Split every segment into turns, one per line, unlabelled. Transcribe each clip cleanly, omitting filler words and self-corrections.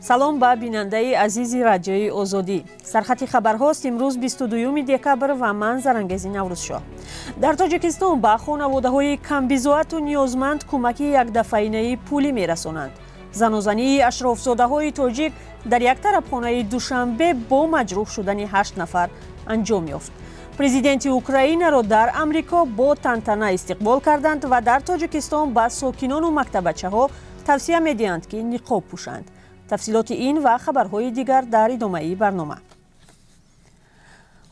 Салом ба бинандаи азизи Радиои Озодӣ. Сархати хабарҳост имрӯз 22 декабр ва ман Зарангези Наврӯзшоҳ. Дар Тоҷикистон ба хонаводаҳои камбизоату ниёзманд кӯмаки якдафъаинаи пулӣ мерасонанд. Занозании ашрофзодаҳои тоҷик дар як тарабхонаи Душанбе бо маҷрӯҳ шудани 8 нафар анҷом ёфт. Президенти Украинаро дар Амрико бо тантана истиқбол карданд ва дар Тоҷикистон ба сокинону мактабачаҳо тавсия медиҳанд, ки ниқоб пӯшанд. Тафсилоти ин ва хабарҳои дигар дар идомаи барнома.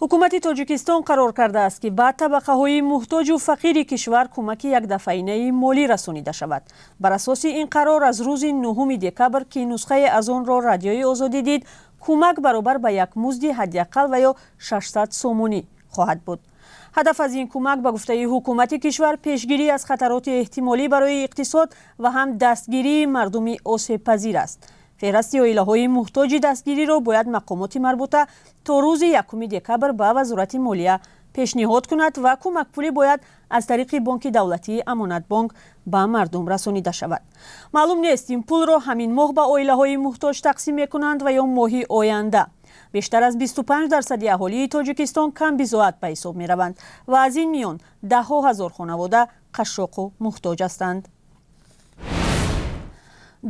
Ҳукумати Тоҷикистон қарор кардааст, ки ба табақаҳои муҳтоҷу фақири кишвар кӯмаки якдафъаинаи молӣ расонида шавад. Бар асоси ин қарор аз рӯзи 9 декабр, ки нусхае аз онро Радиои Озодӣ дид, кӯмак баробар ба як музди ҳадди ақал ва ё 600 сомонӣ хоҳад буд. Ҳадаф аз ин кӯмак, ба гуфтаи ҳукумати кишвар, пешгирӣ аз хатароти эҳтимолӣ барои иқтисод ва ҳам дастгирии мардуми осебпазир аст. Феҳрасти оилаҳои муҳтоҷи дастгириро бояд мақомоти марбута то рӯзи 1 декабр ба Вазорати молия пешниҳод кунад ва кӯмакпулӣ бояд аз тариқи бонки давлатии Амонатбонк ба мардум расонида шавад. Маълум нест, ин пулро ҳамин моҳ ба оилаҳои муҳтоҷ тақсим мекунанд ва ё моҳи оянда. Бештар аз 25% аҳолии Тоҷикистон камбизоат ба ҳисоб мераванд ва аз ин миён даҳҳо ҳазор хонавода қашшоқу муҳтоҷ ҳастанд.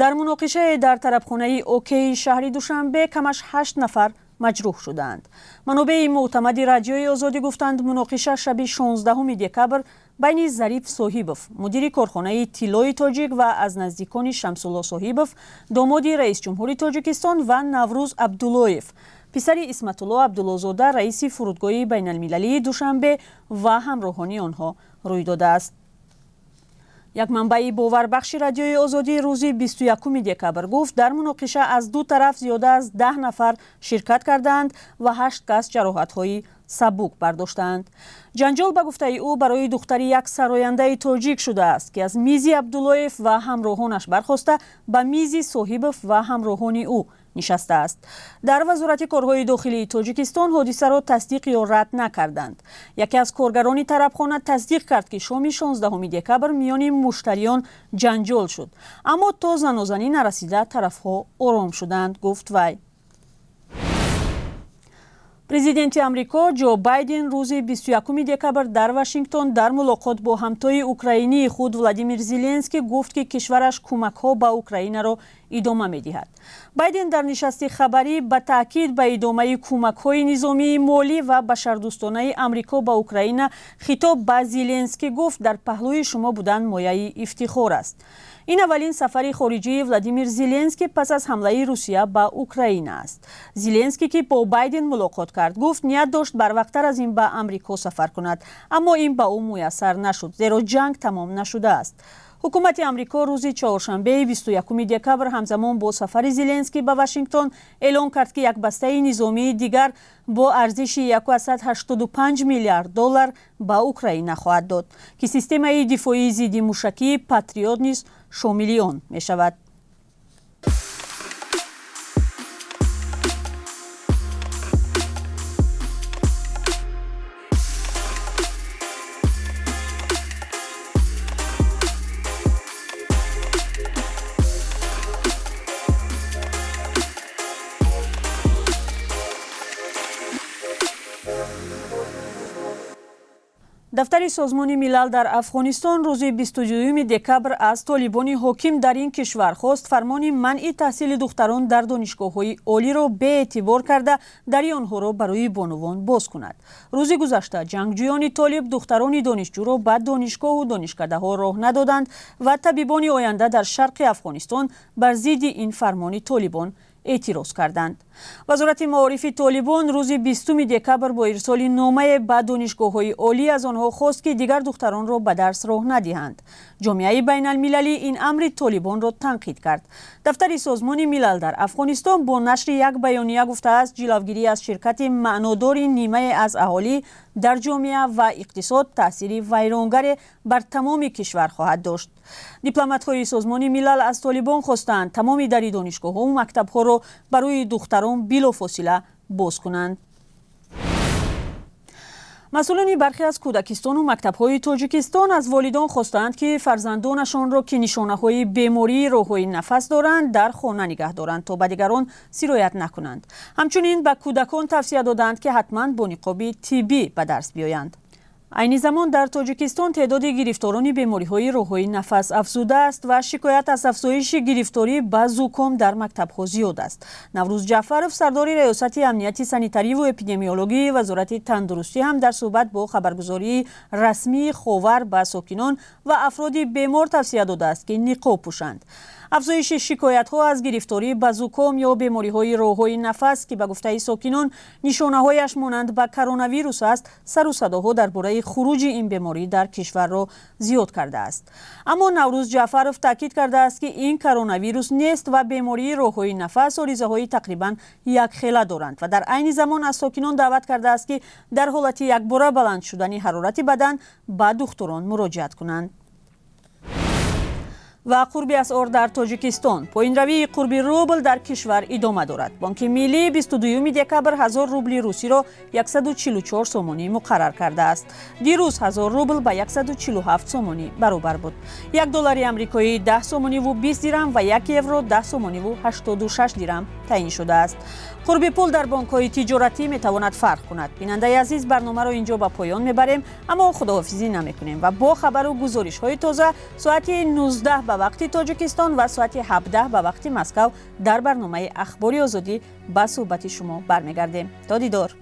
Дар муноқишае дар тарабхонаи Океи шаҳри Душанбе камаш 8 нафар маҷрӯҳ шудаанд. Манобеи мӯътамади Радиои Озодӣ гуфтанд, муноқиша шаби 16 декабр байни Зариф Соҳибов, мудири корхонаи тиллои тоҷик ва аз наздикони Шамсулло Соҳибов, домоди раисҷумҳури Тоҷикистон, ва Наврӯз Абдуллоев, писари Исматулло Абдуллозода, раиси фурудгоҳи байналмилалии Душанбе, ва ҳамроҳони онҳо рӯй додааст. Як манбаи боварбахши Радиои Озодӣ рӯзи 21 декабр гуфт, дар муноқиша аз ду тараф зиёда аз 10 нафар ширкат кардаанд ва 8 кас ҷароҳатҳои сабук бардоштаанд. Ҷанҷол, ба гуфтаи ӯ, барои духтари як сарояндаи тоҷик шудааст, ки аз мизи Абдуллоев ва ҳамроҳонаш бархоста ба мизи Соҳибов ва ҳамроҳони ӯ нишастааст. Дар Вазорати корҳои дохилии Тоҷикистон ҳодисаро тасдиқ ё рад накарданд. Яке аз коргарони тарабхона тасдиқ кард, ки шоми 16 декабр миёни муштариён ҷанҷол шуд, аммо то занозанӣ нарасида тарафҳо ором шуданд, гуфт вай. Президенти Амрико Ҷо Байден рӯзи 21 декабр дар Вашингтон дар мулоқот бо ҳамтои украинии худ Владимир Зеленский гуфт, ки кишвараш кӯмакҳо ба Украинаро идома медиҳад. Байден дар нишасти хабарӣ ба таъкид ба идомаи кӯмакҳои низомии, молӣ ва башардӯстонаи Амрико ба Украина хитоб ба Зеленский гуфт: «Дар паҳлӯи шумо будан мояи ифтихор аст». Ин аввалин сафари хориҷии Владимир Зеленский пас аз ҳамлаи Русия ба Украина аст. Зеленский, ки бо Байден мулоқот кард, гуфт, ният дошт барвақттар аз ин ба Амрико сафар кунад, аммо ин ба ӯ муяссар нашуд, зеро ҷанг тамом нашудааст. Ҳукумати Амрико рӯзи чоршанбеи 21 декабр ҳамзамон бо сафари Зеленский ба Вашингтон эълон кард, ки як бастаи низомии дигар бо арзиши 185 миллиард доллар ба Украина хоҳад дод, ки системаи дифоии зидди мушакии Патриот низ шомили он мешавад. Дафтари Созмони Милал дар Афғонистон рӯзи 22 декабр аз толибони ҳоким дар ин кишвар хост, фармони манъи таҳсили духтарон дар донишгоҳҳои олиро беэътибор карда, дари онҳоро барои бонувон боз кунад. Рӯзи гузашта ҷангҷӯёни толиб духтарони донишҷӯро ба донишгоҳу донишкадаҳо роҳ надоданд ва табибони оянда дар шарқи Афғонистон бар зидди ин фармони толибон эътироз карданд. Вазорати маорифи толибон рӯзи 20 декабр бо ирсоли номае ба донишгоҳҳои олӣ аз онҳо хост, ки дигар духтаронро ба дарс роҳ надиҳанд. Ҷомеаи байналмилалӣ ин амри толибонро танқид кард. Дафтари Созмони Милал дар Афғонистон бо нашри як баёния гуфтааст, ҷилавгирӣ аз ширкати маънодори нимае аз аҳолӣ дар ҷомеа ва иқтисод таъсири вайронгаре бар тамоми кишвар хоҳад дошт. Дипломатҳои Созмони Милал аз толибон хостанд, тамоми дари донишгоҳҳову мактабҳоро барои духтарон билофосила боз кунанд. Масъулони баъзе аз кӯдакистону мактабҳои Тоҷикистон аз волидон хостаанд, ки фарзандонашонро, ки нишонаҳои бемории роҳҳои нафас доранд, дар хона нигоҳ доранд, то ба дигарон сироят накунанд. Ҳамчунин ба кӯдакон тавсия додаанд, ки ҳатман бо ниқоби тиббӣ ба дарс биёянд. Айни замон дар Тоҷикистон теъдоди гирифторони бемориҳои роҳҳои нафас афзудааст ва шикоят аз афзоиши гирифторӣ ба зуком дар мактабҳо зиёд аст. Наврӯз Ҷаъфаров, сардори Раёсати амнияти санитарӣ ва эпидемиологии Вазорати тандурустӣ, ҳам дар суҳбат бо хабаргузории расмии Ховар ба сокинон ва афроди бемор тавсия додааст, ки ниқоб пӯшанд. Афзоиши шикоятҳо аз гирифторӣ ба зуком ё бемориҳои роҳҳои нафас, ки ба гуфтаи сокинон нишонаҳояш монанд ба коронавирус аст, сару садоҳо дар бораи хуруҷи ин беморӣ дар кишварро зиёд кардааст. Аммо Наврӯз Ҷаъфаров таъкид кардааст, ки ин коронавирус нест ва бемории роҳҳои нафас оризаҳои тақрибан якхела доранд ва дар айни замон аз сокинон даъват кардааст, ки дар ҳолати якбора баланд шудани ҳарорати бадан ба духтурон муроҷиат кунанд. Ва қурби асъор дар Тоҷикистон. Поинравии қурби рубл дар кишвар идома дорад. Бонки Миллӣ 22 декабр 1000 рубли русиро 144 сомонӣ муқаррар кардааст. Дирӯз 1000 рубл ба 147 сомонӣ баробар буд. 1 доллари амрикоӣ 10 сомониву 20 дирам ва 1 евро 10 сомониву 86 дирам таъин шудааст. Қурби пул дар бонкҳои тиҷоратӣ метавонад фарқ кунад. Бинандаи азиз, барномаро инҷо ба поён мебарем, аммо худоҳофизӣ намекунем ва бо хабару гузоришҳои тоза соати 19 ба вақти Тоҷикистон ва соати 17 ба вақти Москав дар барномаи Ахбори Озодӣ ба суҳбати шумо бармегардем. То дидор.